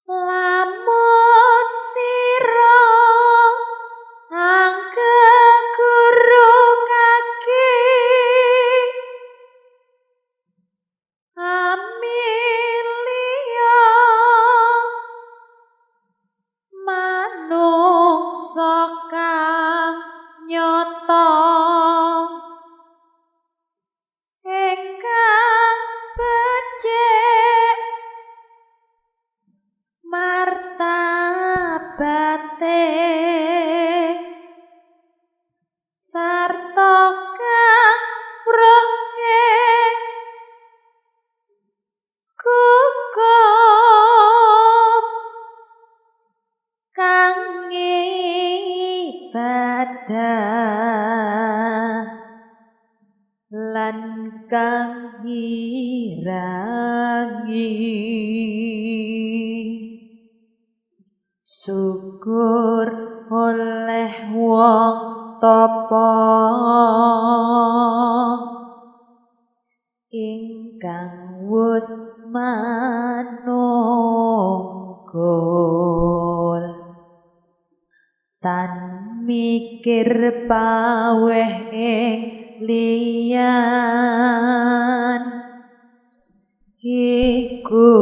Lamun sira anggeguru kaki Amelia, manungsa kang nyata ingkang becik martabate sarta kang wruhe gugup kang ibadah lan kang ngirangi syukur oleh wong tapa ingkang wus manunggul tan mikir paweh ing liyan iku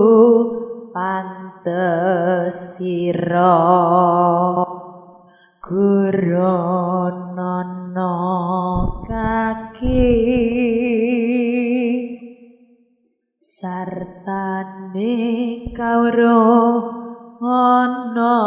pantes sira guronono kaki sartane kawruh ana.